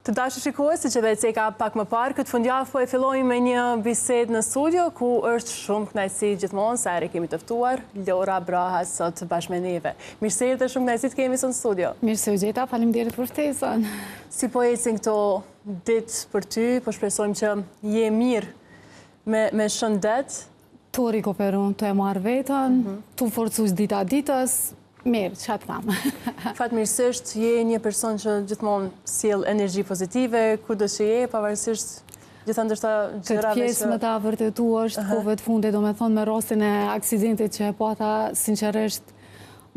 Të dashur shikues, siç edhe e ceka pak më parë, këtë fundjavë po e fillojmë me një bisedë në studio, ku është shumë kënaqësi gjithmonë, sa herë kemi të ftuar, Lora Braha sot bashkë me neve. Mirë se erdhe, shumë kënaqësi të kemi sot në studio. Mirë se u gjeta, faleminderit për ftesën. Si po ecin këto ditë për ty, po shpresojmë që je mirë me, me shëndet. Tu rikuperu, tu e marrë veten, mhm. tu forcu dita ditës, Mirë, ça të them. Fatmirësisht, je një person që gjithmonë sjell energji pozitive, kudo që je, pavarësisht gjitha ndoshta gjërave që... Këtë pjesë me ta vërtetu është kohëve të fundit, do me thonë me rastin e aksidentit që e pata, sinqerisht,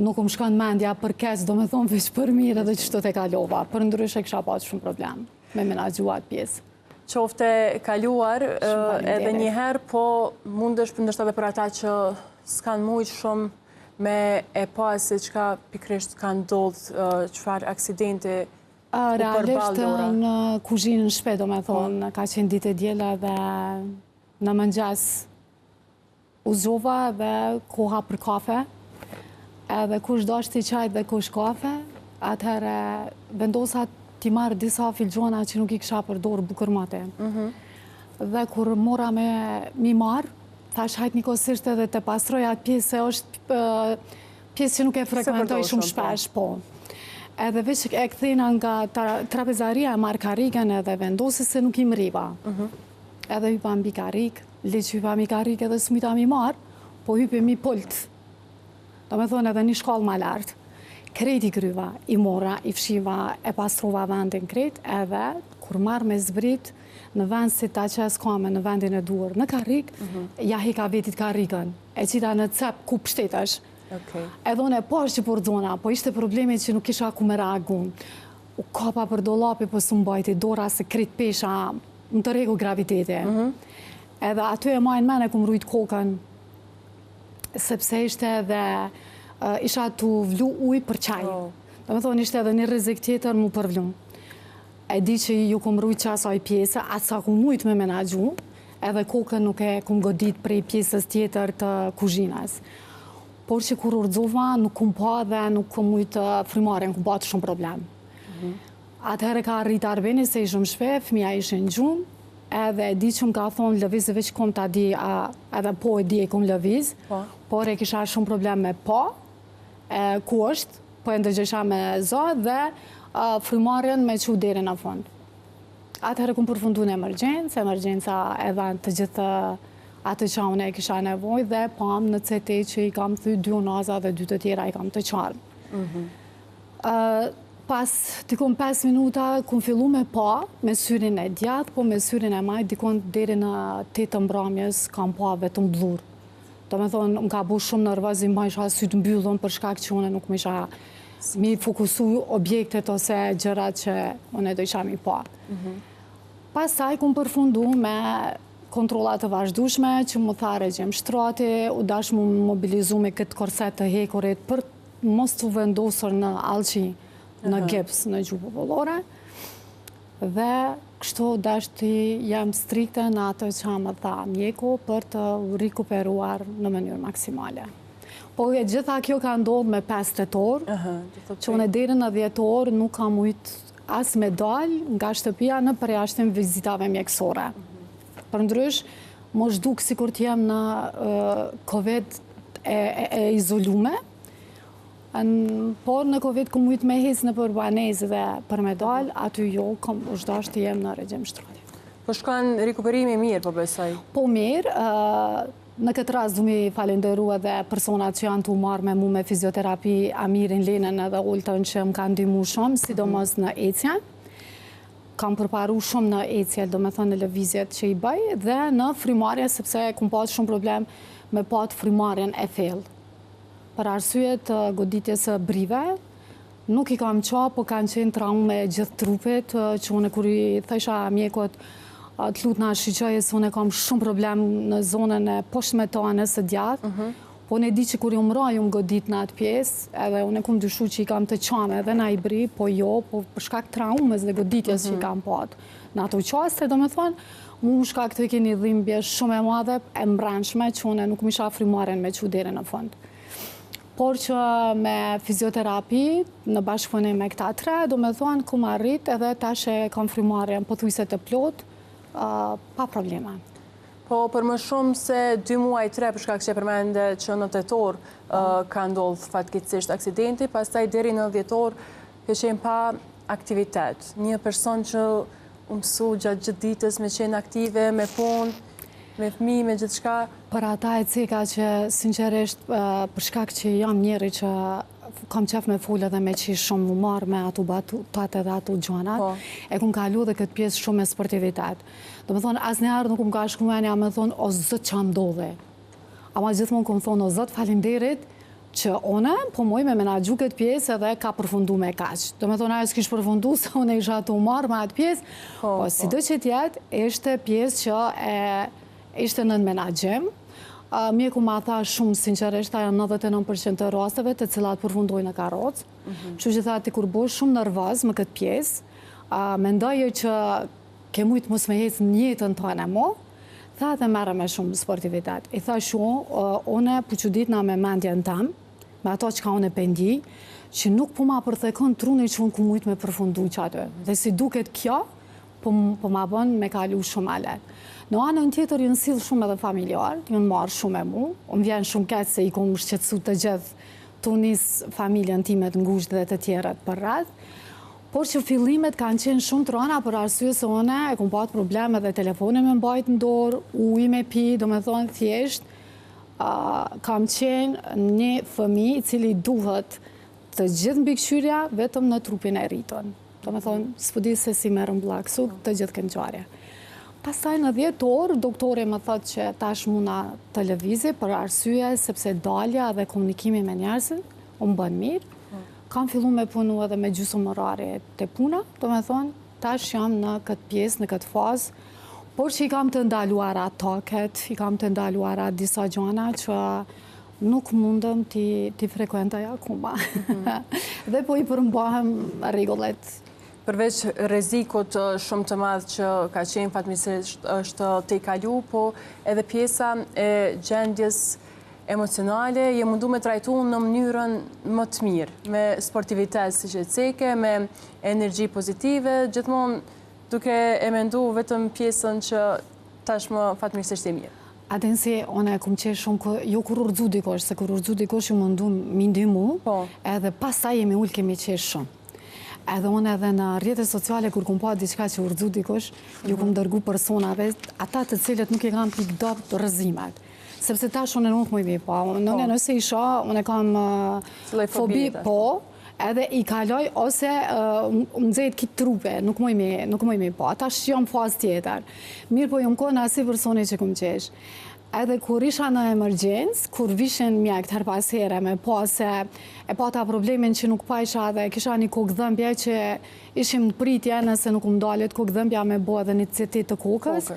nuk më shkon mendja për keq, do me thonë veç për mirë edhe qështu e kalova. Përndryshe kisha patë shumë problem me menaxhu atë pjesë. Qoftë e kaluar edhe një herë, po mundesh ndoshta edhe për ata që s'kanë mujtë shumë me e pa se çka pikërisht ka ndodhë, çfarë aksidenti u përball Lora? Realisht në kuzhinë në shpi, do me thonë, ka qenë ditë e diele dhe në mëngjes u zgjova dhe koha për kafe, edhe kush dashti çaj dhe kush kafe, atëherë vendosa t'i marr disa filxhona që nuk i kisha përdorë bukur moti. Mhm. Dhe kur mora me m'i marrë, Thash hajt njëkohësisht edhe të pastroj atë pjesë se është pjesë që nuk e frekuentoj shumë po. shpesh, po. Edhe veç e kthehna nga trapezaria e marr karrigen edhe vendosi se nuk i mrriva. Mhm. Edhe hypa mbi karrigë, le që hypa mbi karrigë edhe s'mujta m'i marrë, po hypi mi pult. Do me thonë edhe një shkallë ma lartë. Krejt i kryva, i mora, i fshiva, e pastrova vendin krejt, edhe kur marr me zbrit, në vend se ta qes kamën në vendin e duhur në karrigë, mhm. ja heka vetit karrigën, e qita në cep ku pshtetesh. Edhe unë e pashë që po rrxona, po ishte problemi që nuk kisha ku me reagu. U kapa për dollapi, po s'u mbajti dora se krejt pesha më tërheku graviteti. Mhm. Edhe aty e maj n'men e kum rujt kokën, sepse ishte edhe isha tu vlu ujë për çaj. Oh. Do me thonë, ishte edhe një rrezik tjetër mu përvlu. E di që ju kum rujt qasaj pjese, atë sa kum mujt me menaxhu, edhe kokën nuk e kum godit prej pjesës tjetër të kuzhinës. Por që kur u rrxova, nuk kum pa dhe nuk kum mujt frymarrjen, kum patë shumë problem. Mhm. Atëherë ka arrit Arbeni se ishëm n'shpi, fëmija ishin gjumë, edhe e di që më ka thonë lëviz veç kom ta di, a, edhe po e di e kum lëviz, po. por e kisha shumë problem me pa, e, ku është, po e ndëgjojsha me zo dhe frymarrjen me çu deri në fund. Atëherë kum përfundu në emergjencë, emergjenca e dhanë të gjithë atë që unë e kisha nevojë dhe pam në CT që i kam thy dy unaza dhe dy të tjera i kam të çarë. Mhm. Pas dikun 5 minuta, kum fillu me pa me syrin e djathtë, po me syrin e majtë, dikun deri në 8 të mbramjes kam pa vetëm bllur. Do me thonë, më ka bo shumë nervoz, i mbajsha sytë mbyllun për shkak që une nuk mujsha mi fokusu objektet ose gjërat që une dojsha mi pa. Mhm. Pastaj kum përfundu me kontrolla të vazhdueshme që m'u tha regjim shtrati, u dash mu mobilizu me këtë korset të hekurit për mos t'u vendosur në allçi, në gips, në gjuhë popullore. Dhe kështu dash të jem strikte në atë që më tha mjeku për të rikuperuar në mënyrë maksimale. Po e gjitha kjo ka ndodhë me 5 tetor, që unë deri në dhjetor nuk kam mujt as me dal nga shtëpia në përjashtim vizitave mjekësore. Mhm. Përndryshe, m'u duk sikur të jem në Covid e, e, e izolume, Por në Covid kum mujtë me hec nëpër banesë dhe për me dal, aty jo, kom u dasht të jem në regjim shtrati. Po shkon rikuperimi mirë, po besoj? Po mirë, në këtë rast du mi falenderu edhe personat që janë tu marrë me mu me fizioterapi, Amirin, Lenën edhe Oltën që më kanë ndihmu shumë, sidomos në ecje. Kam përparu shumë në ecje, do me thënë në lëvizjet që i bëj, dhe në frymarrje, sepse kum patë shumë problem me patë frymarrjen e thellë. Për arsye të goditjes së brive, nuk i kam qa, po kanë qenë traume e gjithë trupit, që unë kur i thojsha mjekut, të lutna shiqoje se unë kam shumë problem në zonën e poshtme të anës së djathtë, mhm. po unë e di që kur jom ra, jom godit në atë pjesë, edhe unë e kum dyshu që i kam të qame edhe naj bri, po jo, po për shkak traumës dhe goditjes që i mhm. kam patë. Në ato qaste, do me thonë, mu më shkaktojke një dhimbje shumë e madhe e mbrendshme që unë nuk mujsha frymarrjen me çu deri në fund. Por që me fizioterapi, në bashkëpunim me këta tre, domethonë, kum arrit edhe tash e kam frymarrjen pothuajse të plotë, pa probleme. Po, për më shumë se 2 muaj 3, për shkak që e përmende që në tetor po. ka ndodhë fatkeqësisht aksidenti, pastaj deri në dhjetor ke qenë pa aktivitet. Një person që u mësu gjatë gjithë ditës me qenë aktive, me punë, me fëmijë, me gjithçka. Për ata e ceka që sinqerisht për shkak që jam njeri që kam qef me folë edhe me qesh shumë m'u marrë me ato batutat edhe ato gjanat, po. e kum kalu dhe këtë pjesë shumë me sportivitet. Domethonë, asnjëherë nuk më ka shku menja me thonë, o zot ça m'ndodhi. Ama gjithmonë kom thonë, o zot, faleminderit, që une po muj me menaxhu këtë pjesë edhe ka përfundu me kaq. Domethonë, ajo s'kish përfundu, se une isha tu u marrë me atë pjesë, po, po, sido që t'jetë, ishte pjesë që e, ishte nën menaxhim. Mjeku ma tha shumë sinqerisht, tha janë 99% të rasteve të cilat përfundojnë në karrocë. Mm Kështu që tha ti kur bohesh shumë nervoz me këtë pjesë, mendoje që ke mujtë mos me hecë në jetën tane mo, tha dhe merre me shumë sportivitet. I thash jo, une po çuditna me mendjen tem, me ato çka une pe ndij, që nuk po ma përthekon truni që unë kum mujtë me përfundu qaty. Dhe si duket kjo, po, po ma bën me kalu shumë ma lehtë. Në anën tjetër janë sill shumë edhe familjarë, janë marrë shumë me mu, më vjen shumë keq se i kom shqetësu të gjithë tu nis familjen time të ngushtë dhe të tjerët përreth, Por që fillimet kanë qenë shumë të rëna për arsye se une e kom patë problem edhe telefonin me mbajt në dorë, ujë me pi, domethonë thjesht, kam qenë një fëmi i cili duhet të gjithë mbikëqyrja vetëm në trupin e rritun. Domethonë, s'po di se si me rrumbullaksu të gjithë këtë ngjarje. Pastaj në dhjetor, doktori më thotë që tash muna të lëvizi për arsye sepse dalja dhe komunikimi me njerëzit u më bën mirë. Kam fillu me punu edhe me gjysëm orari te puna, domethonë, tash jam në këtë pjesë, në këtë fazë, por që i kam të ndaluara taket, i kam të ndaluara disa gjana që nuk mundem t'i frekuentoj akoma. Mhm. Dhe po i përmbahem rregullit. Përveç rrezikut shumë të madh që ka qenë fatmirësisht është tejkalu, po edhe pjesa e gjendjes emocionale, je mundu me trajtu në mënyrën më të mirë, me sportivitet, siç e ceke, me energji pozitive, gjithmonë duke e mendu vetëm pjesën që tashmë fatmirësisht je mirë. A din si, unë e kum qesh shumë, jo kur u rrëzu dikush, se kur u rrëzu dikush jom mundu m'i ndihmu, po. edhe pastaj jemi ulë kemi qesh shumë. Edhe unë edhe në rrjetet sociale kur kum pa diçka që u rrëzu dikush, ju kum mhm. dërgu personave, ata të cilët nuk e kanë pikë dobët rrëzimet. Sepse tash unë nuk muj me i pa. Unë po. nëse i shoh, unë kam fobi, po, edhe i kaloj ose më nxehet krejt trupi, nuk muj me, nuk muj me i pa. Tash jam fazë tjetër. Mirëpo jom konë asi personi që kum qesh. Edhe kur isha në emergjencë, kur vishin mjekët herë pas here me pa se e pata problemin që nuk pajsha dhe kisha një kokëdhëmbje që ishim në pritje nëse nuk më ndalet kokëdhëmbja me bo edhe një CT të kokës.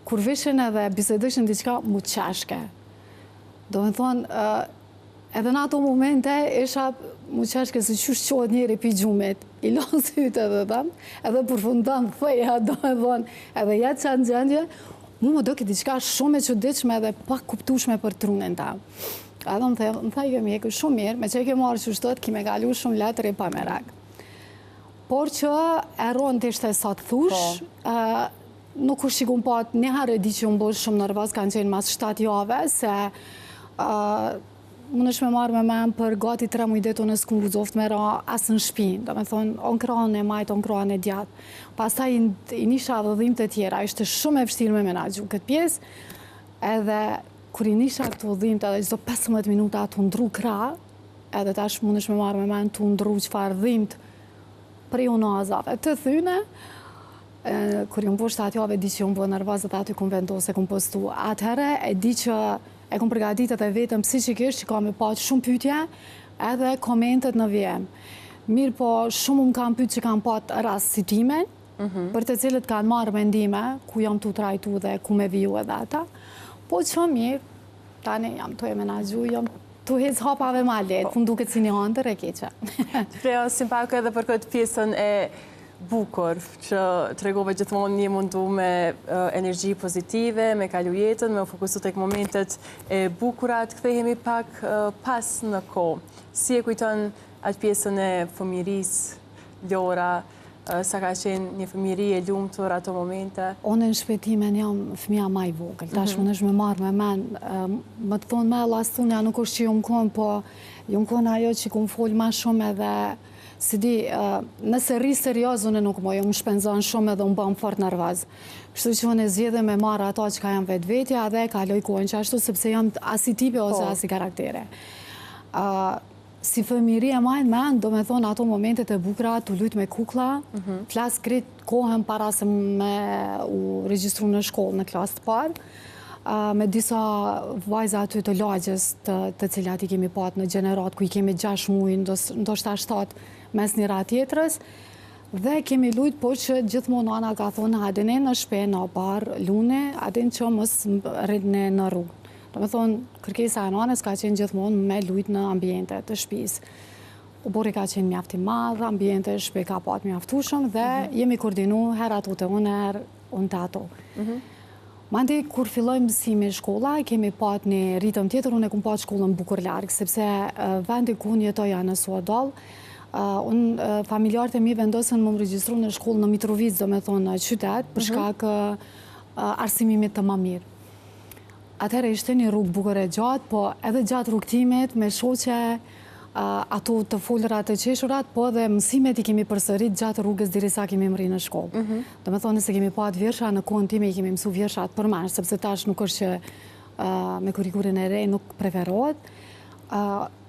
Kur vishin edhe bisedojshin diçka, m'u qeshke. Domethonë, edhe në ato momente, isha m'u qeshke se qysh çohet njeri pi gjumit, i lan sytë edhe them, edhe përfundon theja, domethonë, edhe jet qatë gjendje, mu m'u doke diçka shumë e çuditshme edhe pakuptushme për trunin tem. Edhe më the, më tha jo mjeku, shumë mirë, meqë e ke marrë qështu, ki me kalu shumë lehtë, rri pa merak. Por që e rondë ishte sa të thush, po. Nuk është që kum pat, njëherë e di që jom bo shumë nervoz, kanë qenë mas 7 jave, se mundesh me marrë me men për gati 3 muj ditë unë s'kum guxoft me ra as në shpinë, domethonë, o në krahun e majtë, o në krahun e djathtë. Pastaj i nisha edhe dhimbjet e tjera, ishte shumë e vështirë me menaxhu këtë pjesë, edhe kur i nisha këto dhimbjet edhe çdo 15 minuta tu ndrru krah, edhe tash mundesh me marrë me men tu ndrru çfarë dhimbjet prej unazave të thyne, Kur jom bo 7 javë e di që jom bo nervoz dhe aty kum vendos e kum postu. Atëherë e di që e kum përgatit edhe veten psiqikisht që ka me patë shumë pytje edhe komentet në vijim. Mirëpo, shumë më kanë pytë që kanë patë rast si timin, mhm. për të cilët kanë marrë mendime, ku jam tu trajtu dhe ku me viju edhe ata. Po që mirë, tani jam tu e menaxhu, jam tu hec hapave ma lehtë, po. më duket si një andërr e keqe. Flasim pak edhe për këtë pjesën e. bukur, që tregove gjithmonë je mundu me energji pozitive, me kalu jetën, me u fokusu tek momentet e bukura, të kthehemi pak pas në kohë. Si e kujton atë pjesën e fëmijërisë, Lora, sa ka qenë një fëmijëri e lumtur ato momente? Unë në shpi timen jam fëmija ma i vogël, tash mhm. unë është me marrë me men, me të thonë ma e llastunja nuk është që jom konë, po jom konë ajo që kum folë ma shumë edhe S'e di, nëse rri serioz, unë nuk muj, më shpenzon shumë edhe më bën fort nervoz. Kështu që unë e zgjedh me marrë ato çka jam vetvetja dhe e kaloj kohën qashtu, sepse jam asi tipe ose po. asi karaktere. Si fëmijëri e maj n'mend, do me thonë ato momentet e bukura tu lujt me kukla, mhm. flas krejt kohën para se me u regjistru në shkollë, në klasë të parë, me disa vajza aty të lagjes të, të cilat i kemi pat në gjeneratë, ku i kemi 6 muj, ndoshta 7 mes njëra tjetrës, dhe kemi lujt, po që gjithmonë nana ka thonë, hajdeni në shpi, në oborr, luni, a din që mos rrini në rrugë. Do me thonë, kërkesa e nanës ka qenë gjithmonë me lujt në ambiente të shpisë. Oborri ka qenë mjaft i madh, ambiente shpi ka pat mjaftueshëm dhe mhm. jemi koordinu herë ato te unë, herë unë te ato. Mhm. Mandej, kur filloi mësimi shkolla, kemi pat një ritëm tjetër, unë e kum pat shkollën bukur larg, sepse vendi ku unë jetoja në Suhodoll, unë familjarët e mi vendosën me më regjistru në shkollë në Mitrovicë, do me thonë në qytet, për mhm. shkak arsimimit të ma mirë. Atëherë ishte një rrugë bukur e gjatë, po edhe gjatë rrugëtimit me shoqe, ato të folurat të qeshurat, po edhe mësimet i kemi përsërit gjatë rrugës derisa kemi mrri në shkollë. Mhm. Do me thonë, nëse kemi pat vjersha, në kohën time i kemi mësu vjershat përmendsh, sepse tash nuk është që me kurrikulën e re nuk preferohet.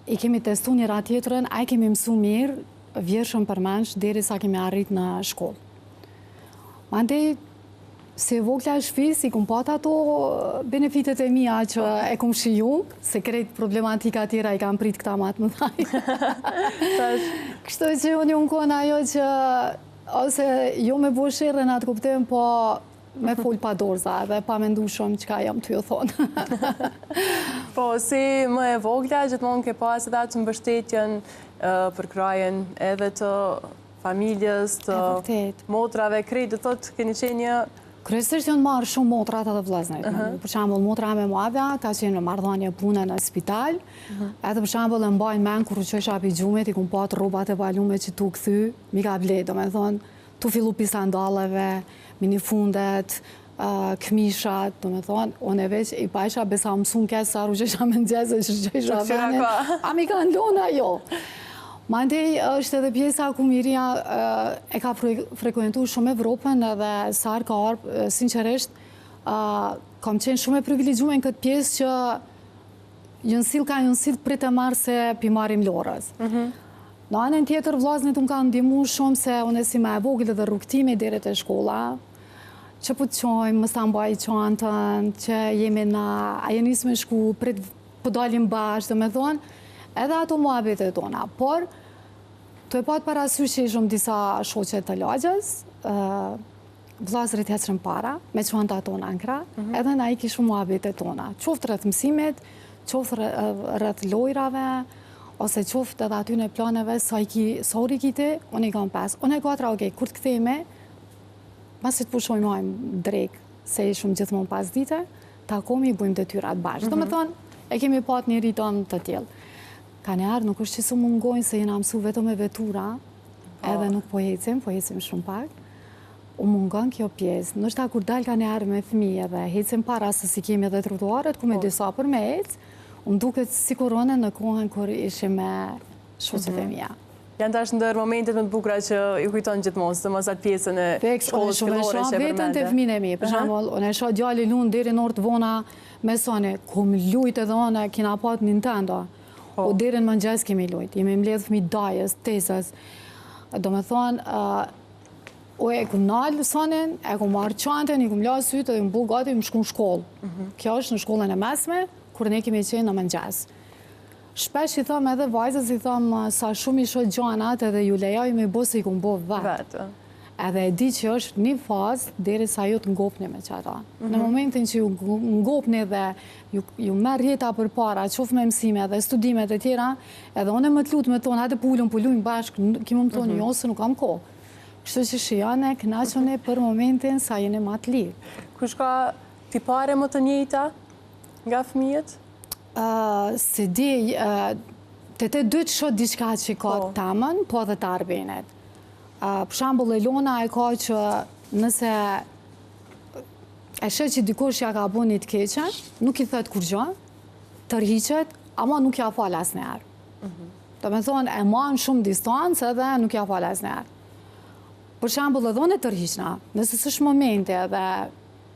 I kemi testu njëra tjetrën, a i kemi mësu mirë vjershën përmendsh derisa kemi arrit në shkollë. Mandej, Si e vogla e shpisë, i kum pat ato benefitet e mia që e kum shiju, se krejt problematika tjera i kam prit këta ma të mëdhaj. Kështu që unë jom konë ajo që, ose jo me bo sherre në atë kuptim, po me fol pa dorza edhe pa mendu shumë çka jam tu ju thonë. Po, si më e vogla, gjithmonë ke pas edhe atë mbështetjen, përkrahjen edhe të familjes, të motrave, krejt, do thotë, keni qenë një... Kryesisht janë marrë shumë motrat edhe vllaznit. Për shembull, motra ime e madhe ka qenë në marrëdhënie pune në spital. Edhe për shembull e mbaj mend kur u çojsha pi gjumit, i kum pat rrobat e palume që tu kthy, m'i ka ble, do me thonë, tu fillu pi sandalleve, minifundet, këmishat, do me thonë, unë e veç i pajsha besa më mësun keq sa rrugjesha me ngjese që shqesha venin, a mi kanë lona, jo. Mandej është edhe pjesa ku Miria e ka frekuentu shumë Evropën edhe sa herë ka ardhë, sinqerisht, kam qenë shumë e privilegjume në këtë pjesë që Jënë sill ka jënë sill prit e marrë se pi marrim Lorës. Mhm. Në anën tjetër, vllaznit më kanë ndihmu shumë se unë si ma e vogël edhe rrugëtimi deri te shkolla, që po të çojmë, mos ta mbaj çantën, që jemi na, a je nisë me shku, prit po dalim bashkë, do me thonë, edhe ato muhabetet tona. Por, tu e patë parasysh që ishëm disa shoqe të lagjes, vllazërit ecën para, me çantat tona në krah, mhm. edhe na i kishim muhabetet tona, qoftë rreth mësimit, qoftë rreth lojrave, ose qoftë edhe atyne planeve, sa i ki, sa orë i ki ti, unë i kam 5, unë e 4, okej, kur të kthehemi, masi të pushojmë hajmë drekë, se ishëm gjithmonë pas dite, takomi i bujmë detyrat bashkë. Mm -hmm. Do me mhm. thonë, e kemi pat një ritëm të tillë. Kanjëherë nuk është që s'u mungojnë se jena mësu vetëm me vetura, po. edhe nuk po ecim, po ecim shumë pak u mungon kjo pjesë. Ndoshta kur dal kanjëherë me fëmijë edhe ecim para se s'i kemi edhe trotuaret ku me po. disa për me ecë, më duket sikur unë në kohën kur ishim me shoqet e mhm. mia. Janë tash ndër momentet më të bukura që i kujton gjithmonë, sidomos atë pjesën e shkollës fillore që e përmende. Unë e shoh veten te fëmijët e mi, për shembull, unë e shoh djali lun deri në orë të vona me Sony, kum lujt edhe unë, kina pat Nintendo. Po. O deri në mëngjes kemi lujt, jemi mbledh fëmijë dajës, tezës. Do me thonë, O e kum nalë Sonyn, e kum marrë çantën, i kum la sytë dhe jom bo gati, me shku në shkollë. Mhm. Kjo është në shkollën e mesme, kur ne kemi qenë në mëngjes. Shpesh i thom edhe vajzës, i thom sa shumë i shoh gjanat edhe ju lejoj me bo se i kum bo vetë. Edhe e di që është një fazë derisa ju të ngopni me qata. Në mhm. momentin që ju ngopni dhe ju, ju merr jeta përpara, qoftë me mësime dhe studimet e tjera, edhe unë me të lutë me thonë, hajde po ulem, po lujmë bashkë, ki me më thonë, mm -hmm. jo, se nuk kam kohë. Kështu që shijone, kënaquni për momentin sa jeni ma të lirë. Kush ka tipare më të njëjta nga fëmijët? S'e di, te të dytë shoh diçka që ka po. Temën, po edhe te Arbenit. Për shembull, Elona e ka që nëse e sheh që dikush ja ka bo një të keqe, nuk i thotë kurgjo, tërhiqet, ama nuk ja fal asnjëherë. Mhm. Domethonë, e man shumë distancë edhe nuk ja fal asnjëherë. Për shembull, edhe unë tërhiqna, nëse s'është momenti edhe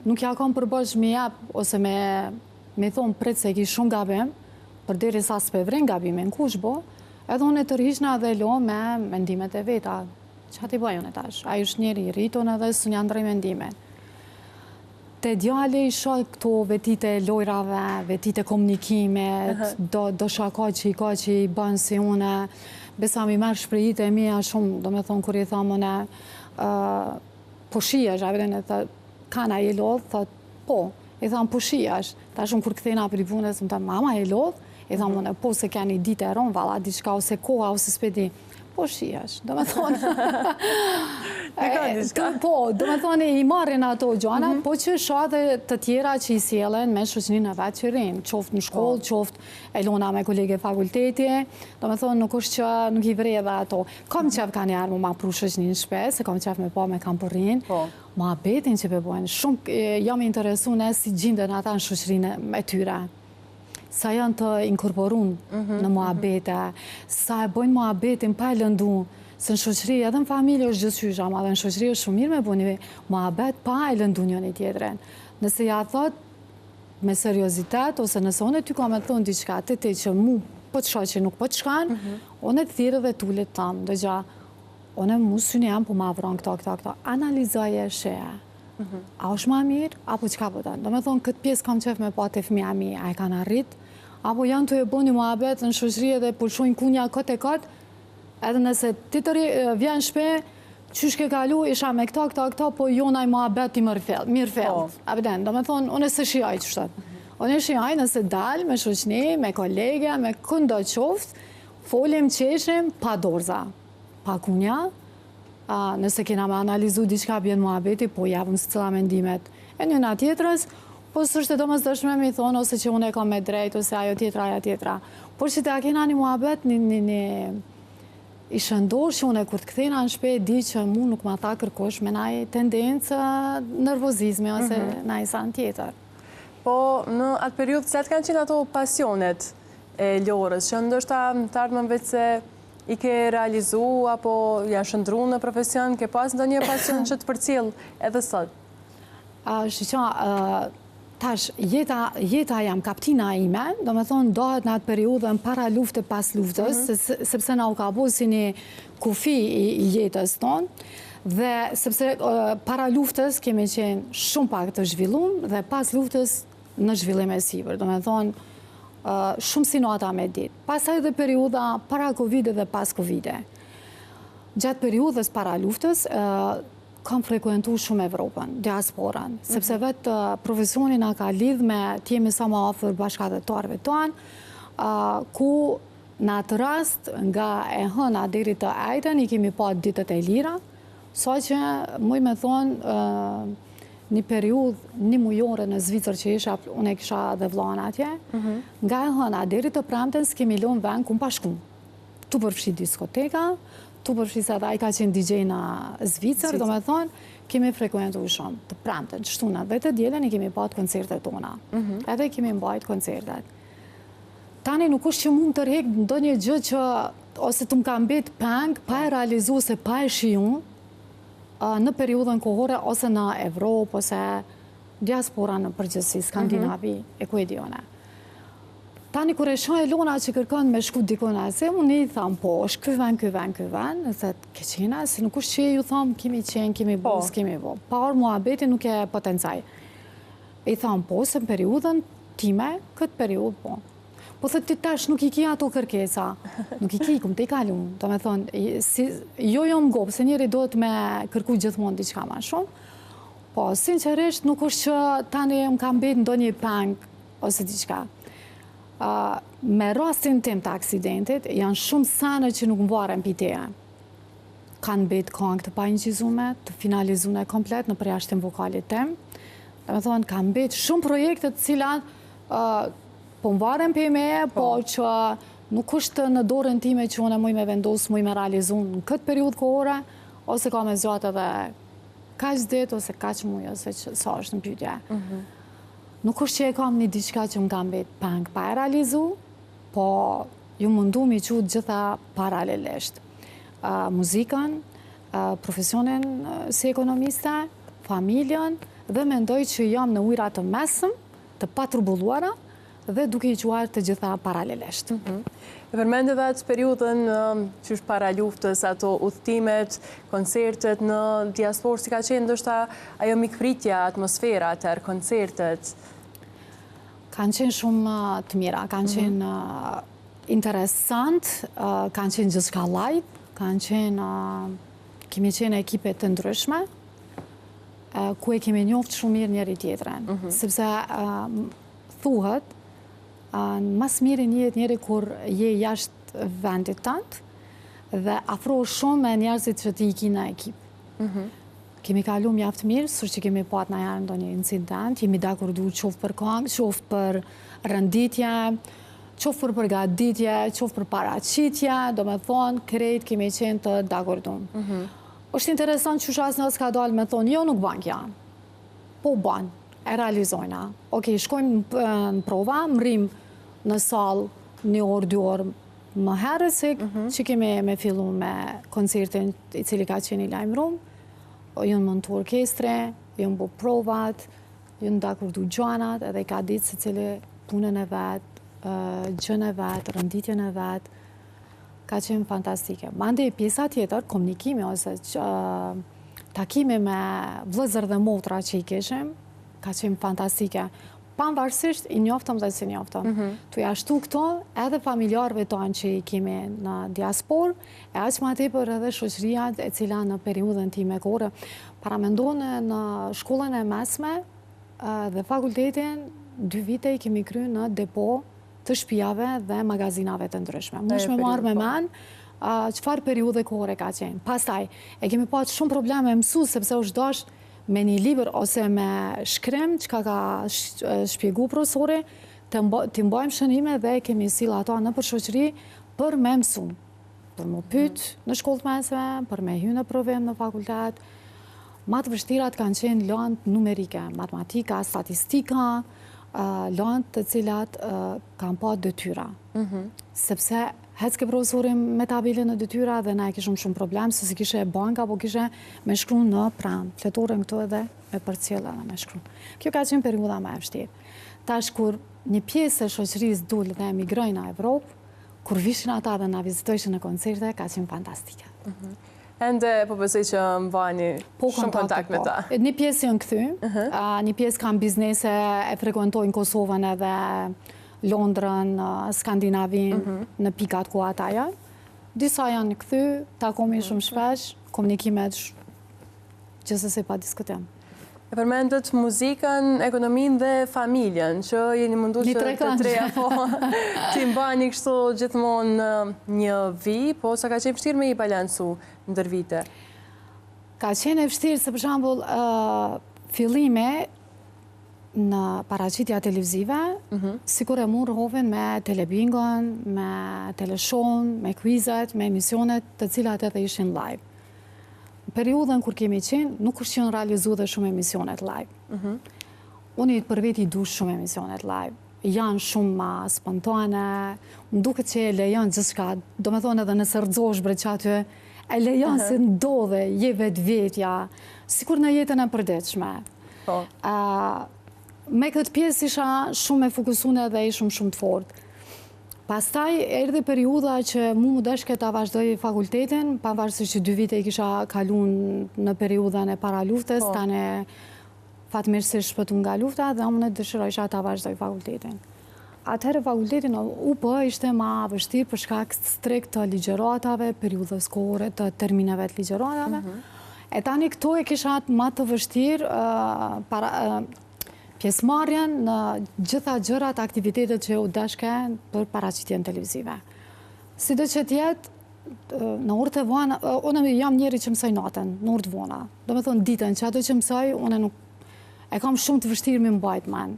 nuk ja kam për borxh me jep, ose me, me thonë prit se e ki shumë gabim, përderisa s'pe vren gabimin, kush bo, edhe unë tërhiqna dhe lo me mendimet e veta. Ça t'i bëj unë tash? Ai është njeri i rritun edhe s'un ja ndrroj mendimin. Te djali i shoh këto vetitë e lojrave, vetitë e komunikimit, do, do shaka që i ka që i bën si une, besa m'i merr shprehitë e mia shumë, domethonë, kur i tham une, po shihesh, a vjen e thot, kanë a je lodhë, thot, po, i tham, po shihesh, tash unë kur kthehna prej punës, më thot, mama je lodhë, i tham mhm. une, po se ke një ditë e ronë, valla, diçka ose koha, ose s'pe di. Po shihesh, domethonë. Po, domethonë, i marrin ato gjana, mhm. po që shoh edhe të tjera që i sjellin me shoqëninë e vet që rrinë, qoftë në shkollë, po. qoftë Elona me kolege fakulteti, domethonë, nuk është që nuk i vrej edhe ato. Kam mhm. qef kanjëherë me ma pru shoqëninë në shpi, se kam qef me pa me kan po rrinë, po. muhabetin që pe bojnë, shumë jam interesu në si gjinden ata në shoqërinë e tyre. sa janë të inkorporun mhm, në mhm. muhabete, sa e bojnë muhabetin pa e lëndu, se në shoqëri edhe në familje është gjithqysh, ama edhe në shoqëri është shumë mirë me bo një muhabet pa e lëndu njëni tjetrin. Nëse ja thot me seriozitet, ose nëse unë ty kam me thonë diçka te ti që mu po të shoh që nuk po të shkon, mhm. unë të thirr dhe t'ulet tham, dëgjo, unë mu syni jem po ma vron këto, këto, këto, analizoje e shehe. A është ma mirë, apo çka po don? Domethonë, këtë pjesë kam qef me pa te fëmija mi, a e kanë arrit? Apo janë tu e bo një muhabet në shoqëri edhe po lëshojnë kunja kot e kot, edhe nëse ti të vjen n'shpi, qysh ke kalu, isha me këta, këta, këta, po jo naj muhabet i mirëfilltë. Mirëfilltë. Po. A vjen, domethonë, unë s'e shijoj qështu. Unë e shijoj nëse dal me shoqni, me kolege, me këndo qoftë, folim, qeshim, pa dorza, pa kunja, A, nëse kena me analizu diçka bjen muhabeti, po japim secila mendimet e njëna tjetrës, po s'është e domosdoshme me i thonë ose që unë e kam me drejt, ose ajo tjetra, ajo tjetra. Por që ta kena një muhabet, një, një, një i shëndosh që unë kur të kthehna në shpi di që mu nuk ma tha kërkush me naj tendencë nervozizmi ose mm -hmm. naj sen tjetër. Po, në atë periudhë, cilat kanë qenë ato pasionet e Lorës, që ndoshta në të ardhmen veç se I ke realizu apo janë shndërru në profesion, ke pas ndonjë pasion që të përcjell edhe sot? Shiqo, tash, jeta, jeta jem, kaptina ime, domethonë, ndahet në atë periudhën para lufte, pas luftës, mhm. sepse na u ka bo si një kufi i jetës tonë, dhe sepse para luftës kemi qenë shumë pak të zhvillum, dhe pas luftës në zhvillim e sipër, domethonë, shumë si nata me ditë. Pastaj edhe periudha para Covid dhe pas Covid. Gjatë periudhës para luftës, kam frekuentu shumë Evropën, diasporën, mhm. sepse vetë profesioni na ka lidhë me të jemi sa më afër bashkatdhetarëve tonë, ku në atë rast nga e hëna deri të ejten i kemi pa ditët e lira, sa që muj me thonë një periudhë një mujore në Zvicër që isha, unë e kisha dhe vllanë atje, mhm. nga e hëna deri të premten s'kemi lënë vend ku pa shku. Tu përfshi diskoteka, tu përfshi se edhe ai ka qenë DJ në Zvicër, domethonë, kemi frekuentu shumë, të premten, të shtunën dhe të dielën i kemi patë koncertet tona. Mhm. Edhe kemi mbajt koncertet. Tani nuk është që mu më tërhek ndonjë gjë që ose të më ka mbet peng pa e realizu ose pa e shiju, në periudhën kohore ose në Evropë ose diaspora në përgjithësi, Skandinavi mhm. e ku e di une. Tani kur e shoh Elona që kërkon me shku dikun ase, unë i tham po, është ky vend, ky vend, ky vend, dhe thot, ke qenë, se nuk është që ju tham, kemi qenë, kemi bo, po. s'kemi bo. Pa orë muhabeti nuk e potencaj. I tham po, se në periudhën time, këtë periudhë po. Po thot ti tash nuk i ki ato kërkesa. Nuk i ki, kum te i kalu. Domethonë, si, jo jo më gopë, se njeri duhet me kërku gjithmonë diçka ma shumë. Po, sinqerisht, nuk është që tani më ka mbet ndonjë peng ose diçka. Me rastin tim të aksidentit, janë shumë sene që nuk më varen pi teje. Kanë mbet kangë të painçizume, të finalizume komplet në përjashtim vokalit tem. Domethonë, kanë mbet shumë projekte të cilat po mvaren prej meje, po, po që nuk është në dorën time që unë muj me vendos, muj me realizu në këtë periudhë kohore, ose ka me zgjatë edhe kaq ditë, ose kaq muj, ose sa është në pyetje. Mhm. Nuk është që e kam një diçka që më ka mbet peng pa e realizu, po jom mundu m'i çu të gjitha paralelisht. Muzikën, profesionin si ekonomiste, familjen dhe mendoj që jam në ujra të mesëm, të paturbulluara dhe duke i çuar të gjitha paralelisht. Mhm. E përmende edhe atë periudhën qysh para luftës, ato udhëtimet, koncertet në diasporë, si ka qenë ndoshta ajo mikpritja, atmosfera atëherë, koncertet? Kanë qenë shumë të mira, kanë mhm. qenë interesant, kanë qenë gjithçka live, kanë qenë, kemi qenë ekipe të ndryshme, ku e kemi njoftë shumë mirë njëri-tjetrin. Mhm. Sepse thuhet, ma s'miri njihet njeri kur je jashtë vendit tënd dhe afrohesh shumë me njerëzit që ti i ki në ekip. Mhm. Kemi kalu mjaft mirë, s'është që kemi pat najherë ndonjë incident, jemi dakordu qoftë për kangë, qoftë për renditje, qoftë për përgatitje, qoftë për paraqitje, domethonë, krejt kemi qenë të dakordum. Mhm. Është interesant qysh asnjë s'ka dalë me thonë, jo nuk ban kja. Po ban, e realizojna. Okej, shkojmë në prova, mrrim në sallë një orë, dy orë më herët se mhm. që kemi me fillu me koncertin i cili ka qenë i lajmërum, janë montu orkestre, janë bo provat, janë dakordu gjanat, edhe ka ditë secili punën e vet, gjënë e vet, renditjen e vet, ka qenë fantastike. Mandej pjesa tjetër, komunikimi ose takimi me vëllezër dhe motra që i kishim, ka qenë fantastike. Pavarësisht i njoftëm dhe s'i njoftëm. Mhm. Tu ja shtu këto edhe familjarëve tanë që i kemi në diasporë, e aq ma tepër edhe shoqëria e cila në periudhën time kohore. Paramendone në shkollën e mesme dhe fakultetin, dy vite i kemi kry në depo të shpijave dhe magazinave të ndryshme. Munesh me marrë me po. men, çfarë periudhe kohore ka qenë. Pastaj, e kemi patë shumë probleme me mësu, sepse është dasht me një libër ose me shkrim, çka ka shpjegu profesori, t'i mbajmë shënime dhe e kemi sjell ato nëpër shoqëri për me mësu. Për m'u pyt në shkollë të mesme, për me hy në provim në fakultet. Ma të vështirat kanë qenë landë numerike, matematika, statistika, landë të cilat kanë pa detyra. Mhm. Sepse hecke profesori me tabelën në detyra dhe na e kishëm shumë problem, se s'i kishe banka, po kishe me shkru në pranë, fletoren këtu edhe me përcjell edhe me shkru. Kjo ka qenë periudha ma e vështirë. Tash kur një pjesë e shoqërisë dul dhe emigroi në Evropë, kur vishin ata dhe na vizitojshin në koncerte, ka qenë fantastike. Mhm. Ende po besoj që mbani po, shumë kontakt me po. ta. Një pjesë janë kthy, një pjesë kanë biznese e frekuentojnë Kosovën edhe Londrën, Skandinavinë, mhm. në pikat ku ata janë. Disa janë kthy, takomi mhm. shumë shpesh, komunikimet gjithsesi pa diskutim. E përmendët muzikën, ekonominë dhe familjen, që jeni mundu që të treja, po, t'i mbani kështu gjithmonë në një vijë, po sa ka qenë vështirë me i balansu ndër vite? Ka qenë e vështirë se për shembull fillimi në paraqitja televizive, mhm. sikur e murr hovin me telebingon, me teleshown, me kuizet, me emisionet të cilat edhe ishin live. Në periudhën kur kemi qenë, nuk është që janë realizu dhe shumë emisionet live. Mhm. Unë për veti i du shumë emisionet live. Janë shumë ma spontane, më duket që e lejon gjithçka, domethonë edhe nëse rrëzohesh bre qaty, e lejon se ndodhe, je vetvetja, sikur në jetën e përditshme. Po. Me këtë pjesë isha shumë e fokusune dhe ishëm shumë të fortë. Pastaj erdhi periudha që mu m'u deshke ta vazhdoj fakultetin, pavarësisht që dy vite i kisha kalu në periudhën e paraluftës, po. tani fatmirësisht shpëtu nga lufta dhe unë dëshirojsha ta vazhdoj fakultetin. Atëherë fakultetin në UP ishte ma vështirë për shkak strikt të ligjëratave, periudhës kohore të termineve të ligjëratave. Mhm. E tani këto e kisha ma të vështirë para Pjesëmarrjen në gjitha gjërat, aktivitetet që u deshke për paraqitjen televizive. Sido që të jetë, Në orët e vona, unë jam njeri që mësoj natën, në orët e vona. Domethonë ditën, që ato që mësoj, unë nuk, e kam shumë të vështirë me mbajt men.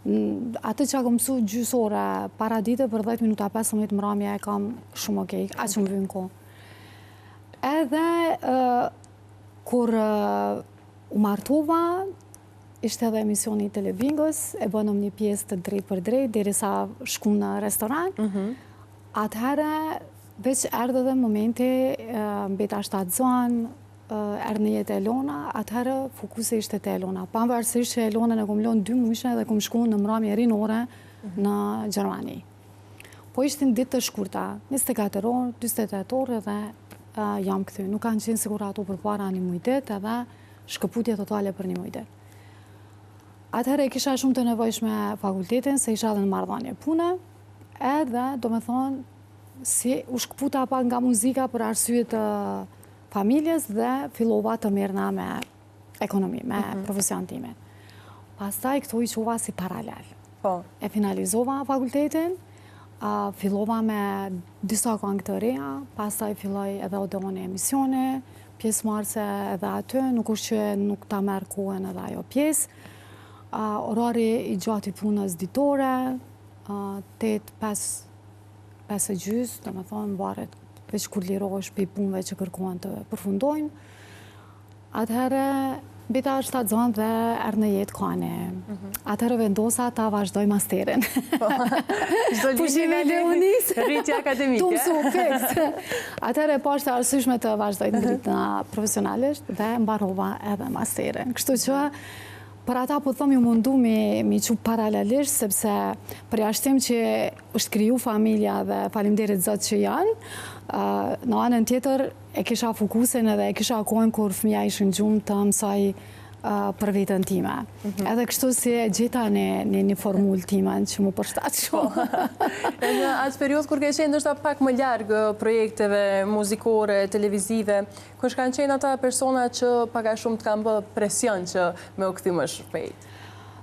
Atë që kam mësu gjysë ore para dite, për 10 minuta, 15 mramje, e kam shumë okej, aq më vyn kohë. Edhe, kur u martova, ishte edhe emisioni i Telebingos, e bënëm një pjesë të drejtpërdrejtë, derisa shkum në restoran. Mhm. Atëherë, veç erdhe edhe momenti, mbeta shtatzënë, erdh në jetë Elona, atëherë fokusi ishte te Elona. Pavarësisht që Elonën e kom lonë dy mujshe dhe kom shku në mramje rinore mhm. në Gjermani. Po ishin ditë të shkurta, 24 orë, 48 orë edhe jam kthy. Nuk kanë qenë sikur ato përpara një muj ditë edhe shkëputje totale për një muj ditë. Atëherë e kisha shumë të nevojshme fakultetin, se isha edhe në marrëdhënie pune, Edhe, domethonë, si u shkëputa pak nga muzika për arsye të familjes dhe fillova të merrna me ekonomi, me mhm. profesion timin. Pastaj këto i çova si paralel. Po. E finalizova fakultetin, fillova me disa kangë të reja, pastaj filloi edhe Odeoni emisioni, pjesëmarrëse edhe aty, nuk është që nuk ta merr kohën edhe ajo pjesë. Orari i gjatë i punës ditore, 8, 5, 5 e gjysë, domethonë, varet veç kur lirohesh prej punëve që kërkohen të përfundojnë. Atëherë, mbeta shtatzënë dhe erdh në jetë Kani. Mhm. Atëherë vendosa ta vazhdoj masterin. Po. Pushimi i Leonisë. Rritje akademike. Tu mësu, fiks. Atëherë e pashë të arsyeshme të vazhdoj të ngritna profesionalisht dhe mbarova edhe masterin. Kështu që Për ata po thom jom mundu me i çu paralelisht sepse përjashtim që është kriju familja dhe faleminderit Zot që janë, në anën tjetër e kisha fokusin edhe e kisha kohën kur fëmija ishin gjumë të mësoj për veten time. Mhm. Edhe kështu si e gjeta një, një, një formulë timen që m'u përshtat shumë. Po. Në atë periudhë kur ke qenë ndoshta pak më larg projekteve muzikore, televizive, Kush kanë qenë ata persona që pak a shumë të kanë bë presion që me u kthy më shpejt?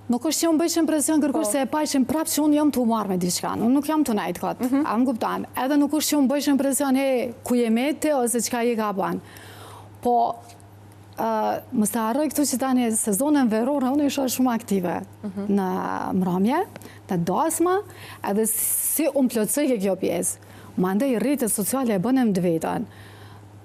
Nuk është që më bëjshin presion kërkush po. se e pajshin prapë që unë jam tu u marrë me diçka, unë nuk jam tu nejtë kot, mm -hmm. a më kupton? Edhe nuk është që më bëjshin presion, he, ku je met ose çka je ka ban. Po, uh, mos të harroj këtu që tani sezonën verore, unë isha shumë aktive mm -hmm. në mramje, në dasma, edhe si unë plotësojke kjo pjesë. Mandej rrjetet sociale e bënë të vetën.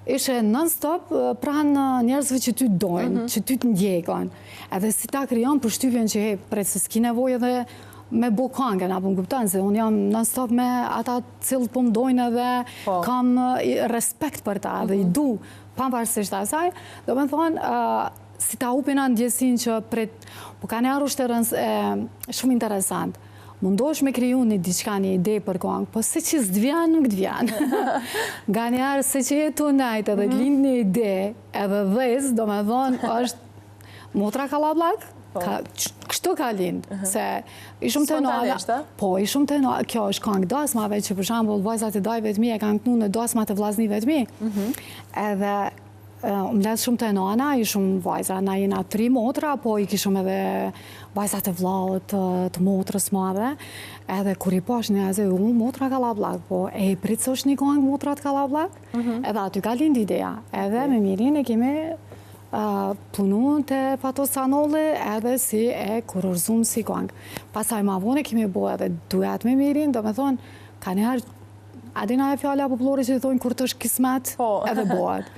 Ishe non-stop pranë njerëzve që ty të dojnë, mhm. që ty të ndjekin. Edhe si ta krijon përshtypjen që he, pret se s'ki nevojë edhe me bo kangën, apo më kupton, se unë jam non-stop me ata të cilët po më dojnë edhe po. kam respekt për ta dhe i mhm. du, pavarësisht asaj, domethonë, si ta hupin atë ndjesinë që pret, po ka një është shumë interesant. Mundohesh me kriju një diçka, një ide për kangë, po se që s'të vjen, nuk të vjen. Nganjëherë, se që je tu nejtë edhe të mhm. lind një ide, edhe dhez, domethonë, është motra kallabllak, po. kështu ka lind, mhm. se ishum te nana, po, ishum te nana, kjo është kangë dasmave, që për shembull, vajzat e dajve të mi e kanë knu në dasmat e vllaznive të mi, mhm. edhe U mbledh shumë te nana, ishum vajza, na jena tri motra, po i kishëm edhe vajzat e vllaut të motrës madhe, edhe kur i pash një aze, u motra kallabllak, po e prit se është një kangë motrat kallabllak, mhm. edhe aty ka lind ideja, edhe me Mirin e kemi punu te Fatos Canolli edhe si e kurorzum si kangë. Pastaj ma vonë kemi bo edhe duet me Mirin, domethonë, kanjëherë A din ajo fjala popullore që i thonë kur të është kismet, po. edhe bohet.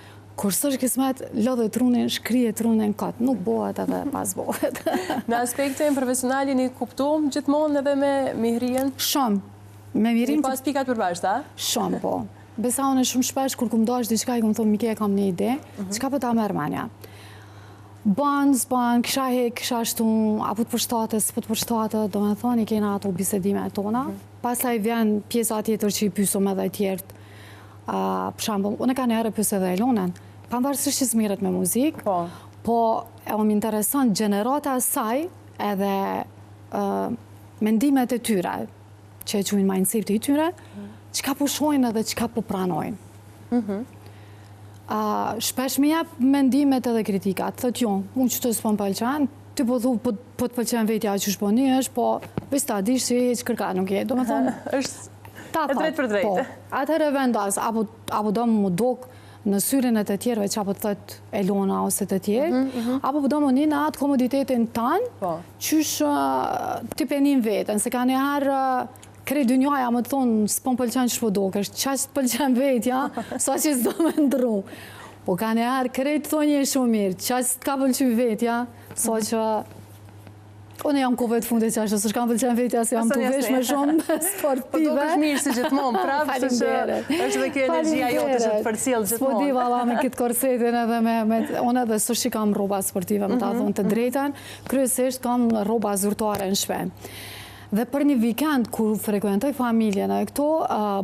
Kur s'është kismet, lodhe trunin, shkrije trunin kot, nuk bohet edhe pas bohet. Në aspektin profesional jeni kuptu gjithmonë edhe me Mihrien? Shumë. Me Mirin... Keni pas pikat e përbashkëta? Shumë, po. Besa unë shumë shpesh, kur kum dash diçka, i kum thonë, Mike, kam një ide, mhm. çka po ta merr menja? Ban, s'ban, kisha hek, kisha shtu, a po të përshtatet, s'po të përshtatet, domethonë, i kena ato bisedime tona. Mhm. Pastaj vjen pjesa tjetër që i pysëm edhe tjerët. Për shembull, unë kanjëherë e pys edhe Elonën, pavarësisht që s'merret me muzikë, po, po e më intereson gjenerata e saj edhe mendimet e tyre, që e quajnë mindseti i tyre, çka po shohin edhe çka po pranojnë. Mhm. Shpesh më jep mendimet edhe kritikat, thotë jo, mu qëto s'po më pëlqen, ti po thu po, po të pëlqen vetja qysh po nihesh, po veç ta dish që hiç kërka nuk je. Domethonë, është... Ta E drejt për drejt. Po, atëherë vendos, apo, apo do m'u dok në syrin e të tjerëve çka po të thotë Elona ose të tjerë, mm -hmm. apo po do me ni në atë komoditetin tanë, po. qysh ti pe nin veten, se kanjëherë krejt dynjaja me të thonë, s'po më pëlqen qysh po dokesh, qaq të pëlqen vetja, sa që s'do me ndrru. Po kanjëherë krejt thonë je shumë mirë, qaq të ka pëlqy vetja, sa që Unë jam kohëve të fundit që ashtu, s'është ka më pëlqen vetja se jam tu vesh me shumë sportive. Po dokesh mirë si gjithmonë, prapë, se që është dhe kjo energjia jote që të përcjell gjithmonë. S'po di valla me këtë korsetin edhe me, me unë edhe s'është që kam rroba sportive, me ta mhm, thonë të mhm. drejtën, kryesisht kam rroba zyrtare në shpi. Dhe për një vikend, kur frekuentoj familjen e këto,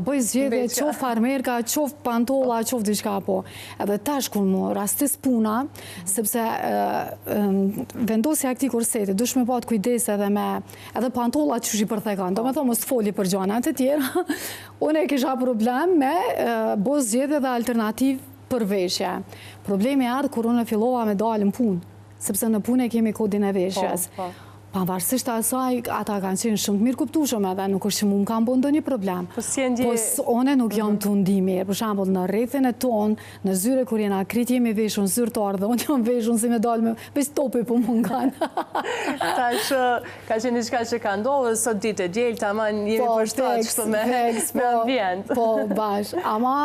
bëj zgjedhje qoftë farmerka, qoftë pantolla, qoftë diçka po. Edhe tash kur m'u rastis puna, sepse vendosja e këtij korseti, duhesh me patë kujdes edhe me edhe pantollat qysh i përthekon, do me thonë mos të foli për gjana të tjera, unë e kisha problem me bo zgjedhje dhe alternativë për veshje. Problemi erdh kur unë fillova me dalë në punë, sepse në punë e kemi kodin e veshjes. Po, po. Pavarësisht asaj, ata kanë qenë shumë të mirëkuptueshëm edhe nuk është që mu më kanë bo ndonjë problem. Po si e ndje... Po unë nuk jam mhm. tu u ndi mirë. Për shembull, në rrethin e tonë, në zyre kur jena krejt jemi veshun zyrtar dhe unë jam veshun si me dalë me veç topi po mungon. Tash ka qenë diçka që ka ndodhur sot ditë e diel, taman jemi po, përshtat kështu me me po, ambient. Po, bash. Ama,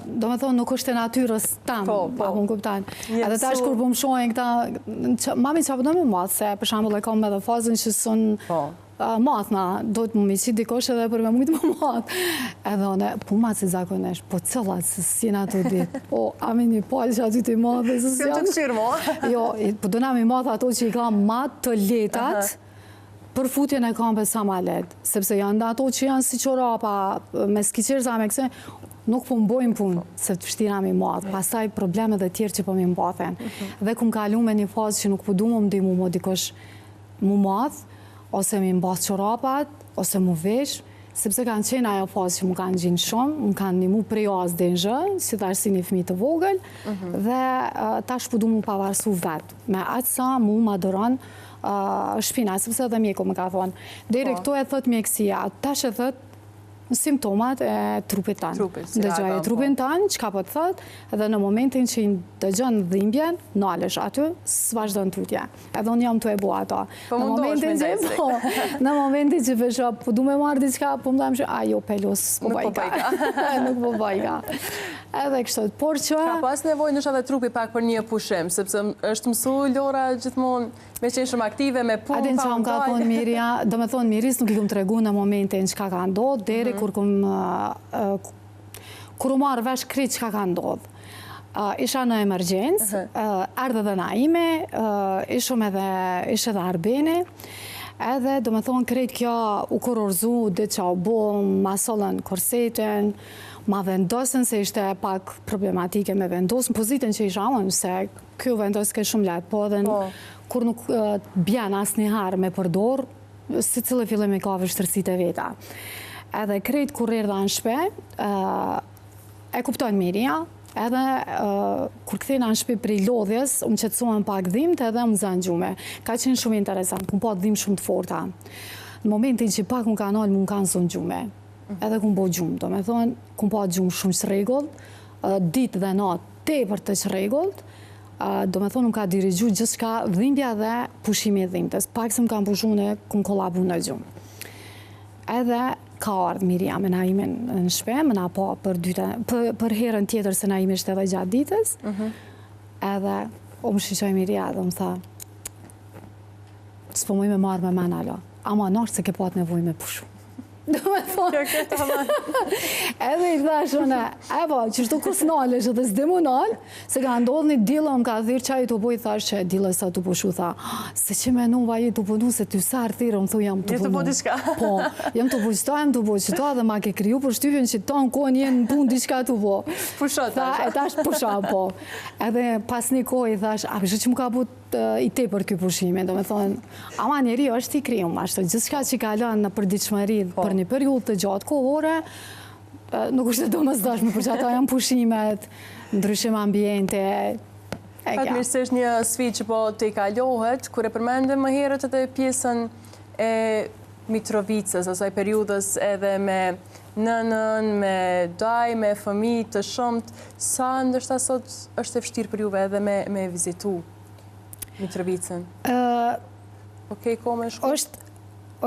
do me thonë, nuk është e natyrës teme, po, po. apo më kupton. Edhe tash kur po më shohin këta, mami çka po do me math, se për shembull e kam edhe fazën që s'un po. mathna, do të më qit dikush edhe për me mujtë me math. Edhe unë, po mat si zakonisht, po cilat se s'jena të ditë. Po, a me një palë që aty të math, se s'jam. Të këqyrë mo? Jo, po do na mi math ato që i kam ma të lehtat, për futjen e kambës sa ma lehtë, sepse janë ato që janë si çorapa, me skiqerza, me këse, nuk po më bojnë punë, se të vështira mi math, pastaj probleme dhe tjerë që po mi mbathen. Mhm. Dhe kum kalu me një fazë që nuk po du më ndihmu mo dikush mu math, ose mi mbath çorapat, ose mu vesh, sepse kanë qenë ajo fazë që mu kanë gjinë shumë, më kanë ndihmu prej A-së deri në Zh, si thash si një fëmijë të vogël, mhm. dhe tash po du mu pavarësu vetë, me aq sa mu ma duron shpina, sepse edhe mjeku më ka thonë. Deri po. këtu e thot mjekësia, tash e thot simptomat e trupit tanë. Dëgjoje po. trupin tanë, çka po të thot, dhe në momentin që i dëgjon dhimbjen, nalesh aty, s'vazhdon tutje. Edhe unë jam tu e bo ato. Po në momentin që, po, në momentin që pesho, po du me marrë diçka, po më dhamë që, a jo, pelus, s'po po bajka. Nuk po bajka. Edhe kështu, por që... Ka pas nevojë ndoshta edhe trupi pak për një pushim, sepse është mësu Lora gjithmonë Me qenë shumë aktive, me punë, pa u ndalë. A din ça më ka thonë Mirja, do me thonë Miris nuk i kum tregu në momentin çka ka ndodhë, deri mhm. kur kum, kur u marrë vesh krejt çka ka ndodhë. Isha në emergjencë, erdhe edhe Naimi, ishum edhe, ish edhe Arbeni, edhe do me thonë krejt kjo u kurorzu, ditë që u bo, ma sollën korsetin, ma vendosën se ishte pak problematike me vendosë, në pozitën që isha unë, se Ky u vendoske shumë lehtë, po edhe po. kur nuk bjen asnjëherë me përdor, secili fillim i ka vështirësitë e veta. Edhe krejt kur erdha në shpi, e kupton Mirja, edhe kur kthehna në shpi prej lodhjes, më qetësohen pak dhimt edhe më zanë gjumi. Ka qenë shumë interesant, kum pa dhimt shumë të forta. Në momentin që pak më ka nalë, më kanë zonë gjumi. Edhe kum bo gjumë, do me thonë, kum pa gjumë shumë çrregullt, ditë dhe natë tepër të çrregullt, do me thonë më ka dirigju gjithçka dhimbja dhe pushimi i dhimbjes. Pak se më kanë pushu unë, kum kolabu në gjumë. Edhe ka ardhë Mirja me Naimin në shpi, me na pa për, dyte, për, për herën tjetër se Naimi ishte edhe gjatë ditës. Mhm. Edhe o më shiqoj Mirja dhe më tha, s'po muj me marrë me men hala, ama nashta se ke pat nevojë me pushu. Do me thonë. Edhe i thash unë, e po, qështu kur s'nalesh edhe s'di mu nalë, se ka ndodhë një dilla më ka thirrë ça je tu bo, i thash që dilla sa tu pushu, tha, se që menova je tu punu, se ty sa herë thirrë, më thu jam tu punu. Je tu bo diçka. Po, jam tu bo qëta, jam tu bo qëta, dhe ma ke kriju përshtypjen që tanë kohën je në punë diçka tu bo. Pusho, tash. E tash pusho, po. Edhe pas një kohë i thash, a pishë që më ka bu i tepërt ky pushimi, do me thonë, ama njeri është i krijum, ashtu, gjithçka që kalon në përditshmëri po. për një periudhë të gjatë kohore, nuk është e domosdoshme, për që ato janë pushimet, ndryshim ambiente, Fatmirësisht një sfidë që po tejkalohet, kur e përmendëm më herët edhe pjesën e Mitrovicës, asaj periudhës edhe me. nënën, me daj, me fëmijë të shumtë, sa ndoshta sot është e vështirë për juve edhe me, me vizitu Mitrovicën? Okej, ko me shku? Është,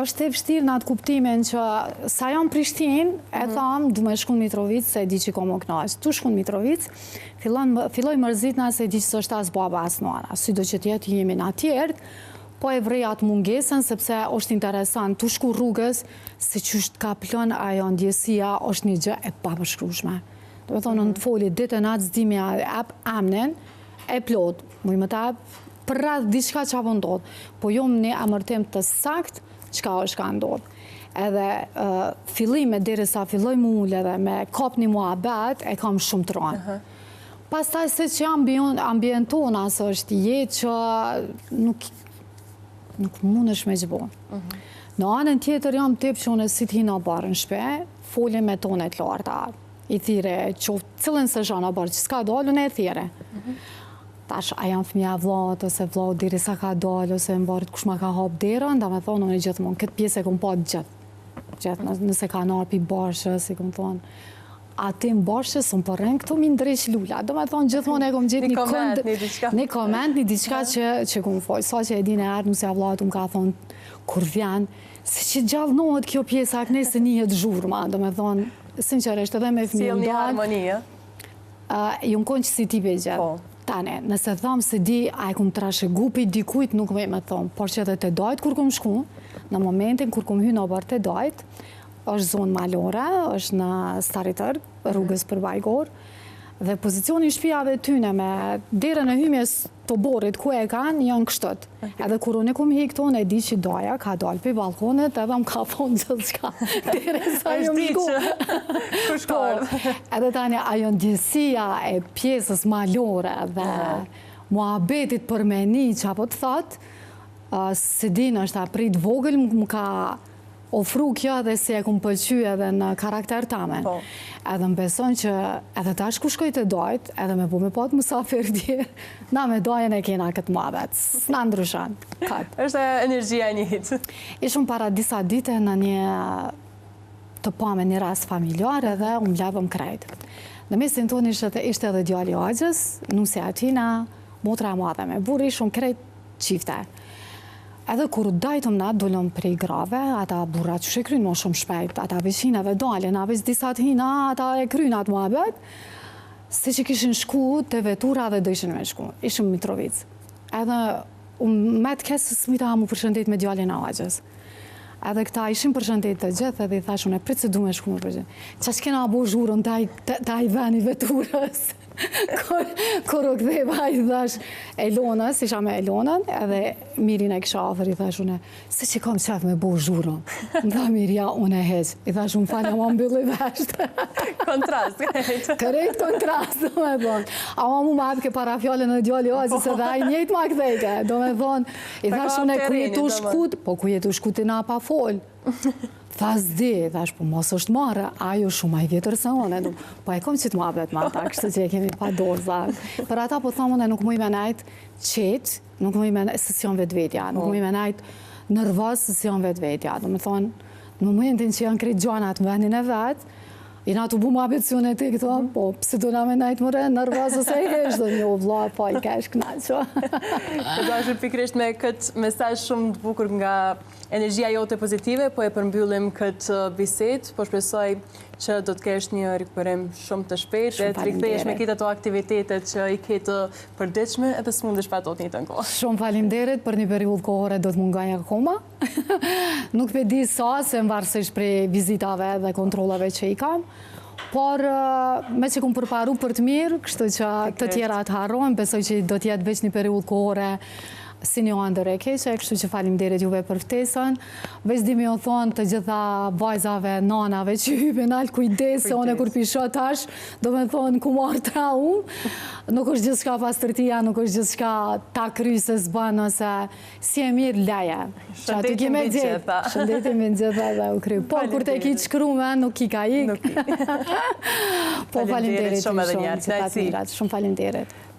është e vështirë në atë kuptimin që sa jam Prishtinë, e mhm. tham, du me shku në Mitrovicë, se e di që kom m'u knaqë. Tu shku në Mitrovicë, filloj mërzitna se e di që s'është as baba as nana. Sido që t'jetë jemi na tjerët, po e vrej atë mungesën, sepse është interesant, tu shku rrugës, se qysh të kaplon ajo ndjesia, është një gjë e papërshkrushme. Do me thonë, mhm. në të foli, ditë e natë s'di me ia ep emnin, e plot, muj me ta ep përreth diçka çka po ndodh, po jo një emërtim të sakt çka është ka ndodh. Edhe fillimet derisa filloj m'u ul edhe me kap një muhabet e kam shumë të rëndë. Pastaj se që ambientona se është jetë që nuk nuk mundesh me ç'bo. Mhm. Në anën tjetër jam tip që unë si të hi n'oborr në shpi, folim me tone të larta. I thirre, qoftë cilën s'e shoh n'oborr, që s'ka dalë, unë e thirre. Mhm. Tash, a janë fëmija vllaut, ose vllau deri sa ka dalë, ose mvaret kush ma ka hapë derën, do me thonë, unë gjithmonë, këtë pjesë e kom pa gjithë. Gjithë, nëse ka ardh pi bahçes, i kom thonë, a ti në bahçe, s'më po rrin këtu mi ndreq lula. Do me thonë, gjithmonë e kom gjetë një koment, një diçka. Një koment, një diçka që, që kom folë. Sa që e di një herë, nusja vllaut më ka thonë, kur vjen, se që gjallnohet kjo pjesa, këne se njihet zhurma, do me thonë, sinqerisht edhe me fëmijë. Sjell një harmoni, ë? Jom konë qësi tipi gjithë. Po. Tani, nëse tham s'e di, a e kum trashëgu pi dikujt, nuk muj me thonë, por që edhe te dajt kur kum shku, në momentin kur kum hy në oborr te dajt, është zonë malore, është në Stari Tërg, rrugës për Bajgorë, dhe pozicioni i shpijave tyne me derën e hymjes të oborrit ku e kanë, janë kështu. Edhe kur unë kum hi këtu, unë e di që daja ka dalë prej ballkonit edhe më ka thonë gjithçka. Derisa jom shku. Kush ka po, Edhe tani ajo ndjesia e pjesës malore dhe muhabetit për me ni ça po të thotë, s'e di ndoshta prej të vogël më ka ofru kjo edhe si e kum pëlqy edhe në karakter tamen. Po. Edhe më beson që edhe tash ku shkoj te dajt, edhe me bu me pat musafir tjerë, na me dajën e kena këtë muhabet, s'na ndryshon. Kat. Është energjia e njëjtë. Ishum para disa dite në një të pame një rast familjar edhe u mbledhëm krejt. Në mesin tonë ishte, ishte edhe djali i axhës, nusja e tina, motra e madhe me burrë, ishum krejt çifte. Edhe kur dajtëm na dolëm prej grave, ata burrat qysh e krynë mo shumë shpejt, ata veç hinë edhe dalin, na veç disa të hinë, ata e krynë atë muhabet, se që kishin shku te vetura dhe dojshin me shku. Ishim në Mitrovicë. Edhe u met keq se s'mujta m'u përshëndet me djalin e axhës. Edhe këta ishin përshëndet të gjithë edhe i thash unë prit se du me shku me përshëndet. Qaq kena bo zhurëm te ai, te ai veni veturës. Kur, kur u ktheva i thash Elonës, isha me Elonën, edhe Mirin e kisha afër, i thash unë, se që kam qef me bo zhurëm. Më tha Mirja, unë e heq. I thash unë fal, ama mbylli vesht. Kontrast, krejt. Krejt kontrast, do me thonë. Ama mu ma epke para fjalën edhe djali axhës, se dhe ai njëjtë ma kthejke. Do me thonë, i thash unë, ku je tu shku, po ku je tu shku ti na pa fol. Tha s'di, thash, po mos është marre, ai është shumë ma i vjetër se unë, po e kom qitë muhabet me ata, kështu që e kemi pa doza. Për ata po tham unë nuk muj me nejt qetë, nuk muj me nejt, se s'jam vetvetja, nuk po. muj me nejt nervoz se s'jam vetvetja. Do me thonë, në momentin që janë krejt gjanat në vendin e vet, jena tu bu muhabet si unë e ti këto, mhm. po pse do na me nejt more nervoz ose e hesh, do një vlla, po i kesh knaqo. Po dashur pikërisht me këtë mesazh shumë të bukur nga Energjia jote pozitive, po e përmbyllim këtë bisedë, po shpresoj që do të kesh një rikuperim shumë të shpejtë dhe të rikthehesh me këto ato aktivitetet që i ke të përditshme edhe s'mundesh pa to të njëjtën kohë. Shumë faleminderit për një periudhë kohore do të mungoj akoma. Nuk pe di sa, se varësisht prej vizitave dhe kontrolleve që i kam. Por, me që kum përparu për të mirë, kështu që të tjerat harrohen, besoj që do të jetë veç një periudhë kohore si një andër e keqe, kështu që faleminderit juve për ftesën. Veç di me ju thonë të gjitha vajzave, nanave që hypin nalt kujdes, se unë kur pi shoh tash, do me thonë ku marrë traumë. Nuk është gjithçka pastërtia, nuk është gjithçka ta kry se s'bën, ose si e mirë leje. Që aty ki me gjithë. Shëndeti mbi gjitha dhe u kry. Po, kur të ki të shkrume, nuk ki ka ik. Po, faleminderit shumë edhe njëherë. Shumë faleminderit.